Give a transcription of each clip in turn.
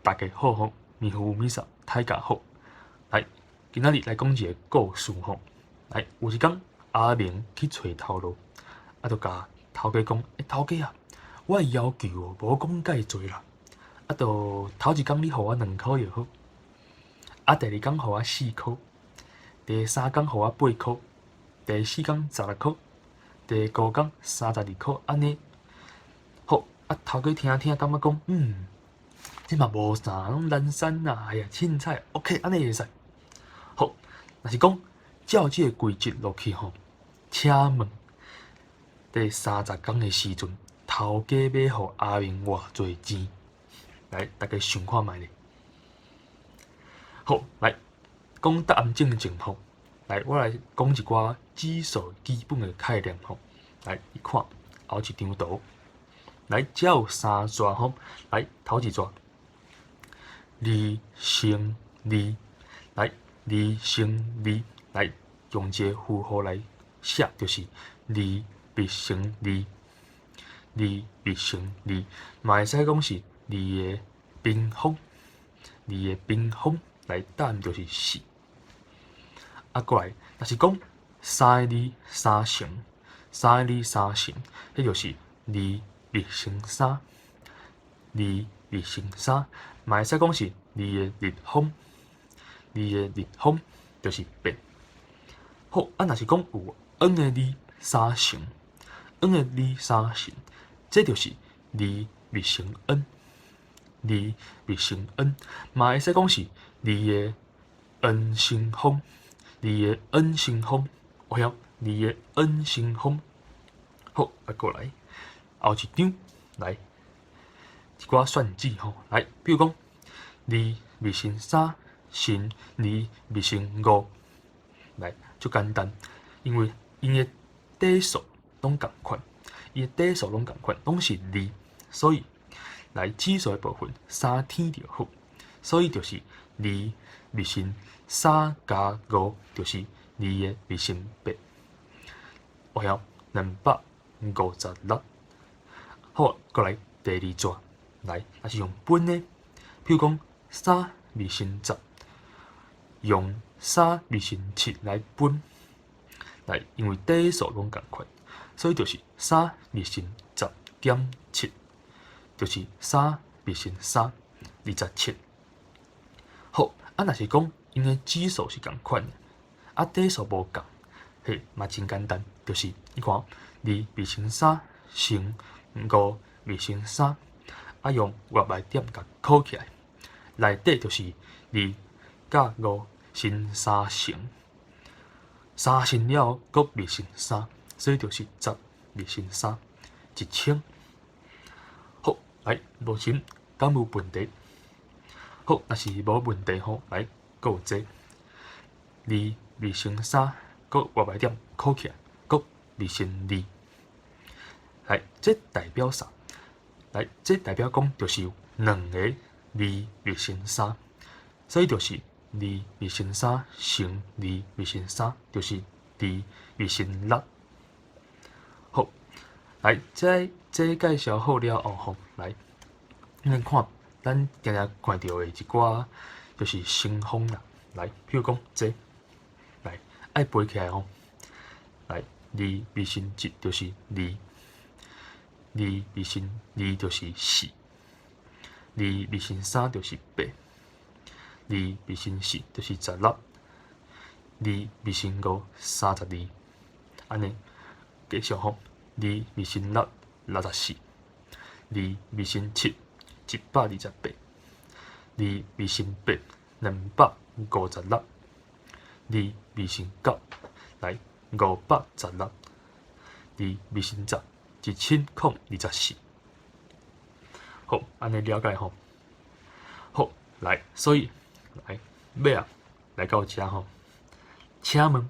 大家好吼，米糊米薩大家好。來，今仔日來講一個故事吼。來，有一工阿明去揣頭路，啊，就共頭家講：欸，頭家啊，我的要求哦，無講介濟啦。啊，就頭一工你予我2箍就好，啊，第二工予我4箍，第三工予我8箍，第四工16箍，第五工32箍，按呢。好，啊，頭家聽聽感覺講，這嘛無啥，攏懶散啊，哎呀，凊彩，OK，按呢會使。好，若是講照這个規則落去吼，請問第三十工的時陣，頭家欲予阿明偌濟錢？來，大家想看覓咧。好，來講答案進前吼，來，我來講一寡指數基本的概念吼。來，你看後一張圖，來，遮有三逝吼。來，頭一逝，二乘二，來，二乘二，來，用一个符號來寫，就是二冪乘二，二冪乘二，嘛會使講是二的平方，二的平方，來，答案就是四。啊，過來，若是講三个二三乘，三个二三乘，彼就是二冪乘三，二冪乘三，嘛會使講是二的立方，二的立方就是八。好，啊，若是講有 n 个二三乘，n 个二三乘，這就是二冪乘 n，二冪乘 n，嘛會使講是二的 n 成方，二的 n 成方，有曉？二的 n 成方。好，啊，過來，後一張來一寡算子吼，來，比如講二冪乘三乘二冪乘五，來，足簡單，因為𪜶的底數攏仝款，伊的底數攏仝款，攏是二，所以來指數的部分三添就好，所以就是二冪乘三加五，就是二的冪乘八，有曉？256。好，過來第二逝，來，若是用分的，比如講三冪乘十，用三冪乘七來分，來，因為底數攏仝款，所以就是三冪乘十減七，就是三冪乘三，27。好，啊，若是講𪜶的指數是仝款的，啊，底數無仝，嘿，嘛真簡單，就是你看，二冪乘三乘五冪乘三，啊，用外來點共扣起來，內底就是二加五乘三乘，三乘了後，閣冪乘三，所以就是十冪乘三，1000。好，來，目前敢有問題？好，若是無問題吼，來，閣有這二冪乘三，閣外來點扣起來，閣冪乘二。來，這代表啥？來，這代表講就是有兩個二冪乘三，所以就是二冪乘三乘二冪乘三，就是二冪乘六。好，來，這介紹好了後吼，來，咱看咱定定看著的一寡就是乘方啦。來，比如講這，來，愛背起來吼。來，二冪乘一就是二，二冪乘二就是四，二冪乘三就是八，二冪乘四就是16，二冪乘五32，按呢繼續吼，二冪乘六64，二冪乘七128，二冪乘八256，二冪乘九來516，二冪乘十1024。好，按呢了解吼。好，來，所以來尾仔來到遮吼，請問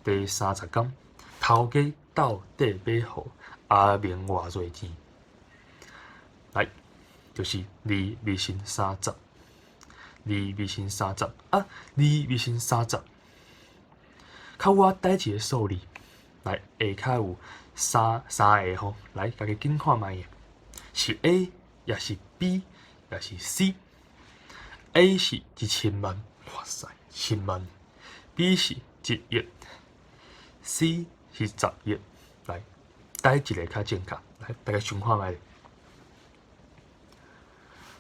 第三十工頭家到底欲予阿明偌濟錢？來，就是二冪乘三十，二冪乘三十啊，二冪乘三十，較我逮一个數字，來下跤有三三个吼，來，家己緊看覓，是 A，抑是 B，抑是 C？ A 是1000萬，哇塞，千萬。B 是1億，C 是10億。來，佗一个較正確？來，大家想看覓。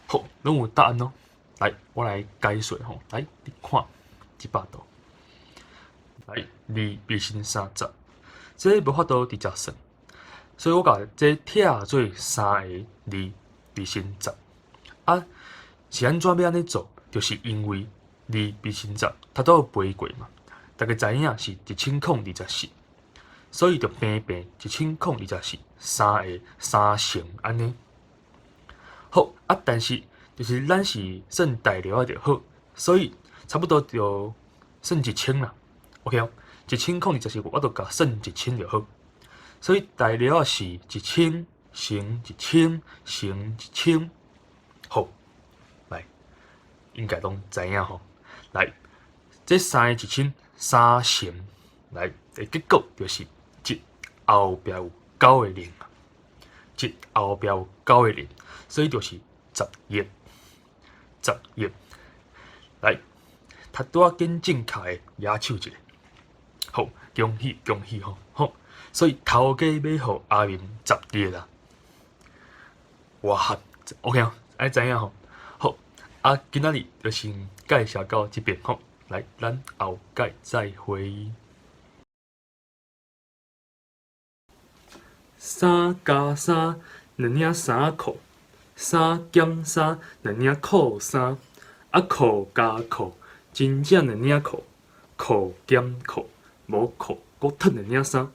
好，攏有答案咯。來，我來解說吼。來，你看這百度。來，二變成30，這無法度直接算，所以我共這拆做三个二變成十。啊，是按怎欲按呢做？就是因為二變成十，頭拄有背過嘛。大家知影是1024，所以就平平1024，三个三乘按呢。好，啊，但是就是咱是算大粒仔就好，所以差不多就算一千啦。OK 哦，1024，我就共算一千就好。所以大粒仔是一千乘一千乘一千，好，來，應該攏知影吼。來，這三个一千三乘，來，的結果就是一後壁有九個零，一後壁有九個零，所以就是十億，十億。來，頭拄仔揀正確的舉手一下，好，恭喜恭喜吼，好，所以頭家欲予阿明十億啦，哇，OK 哦，愛知影吼，好，啊，今仔日就先介紹到這邊吼，來，咱後擺再會。三加三，兩領衫褲；三減三，兩領褲衫。啊，褲加褲，真正兩領褲；褲減褲，無褲，閣褪兩領衫。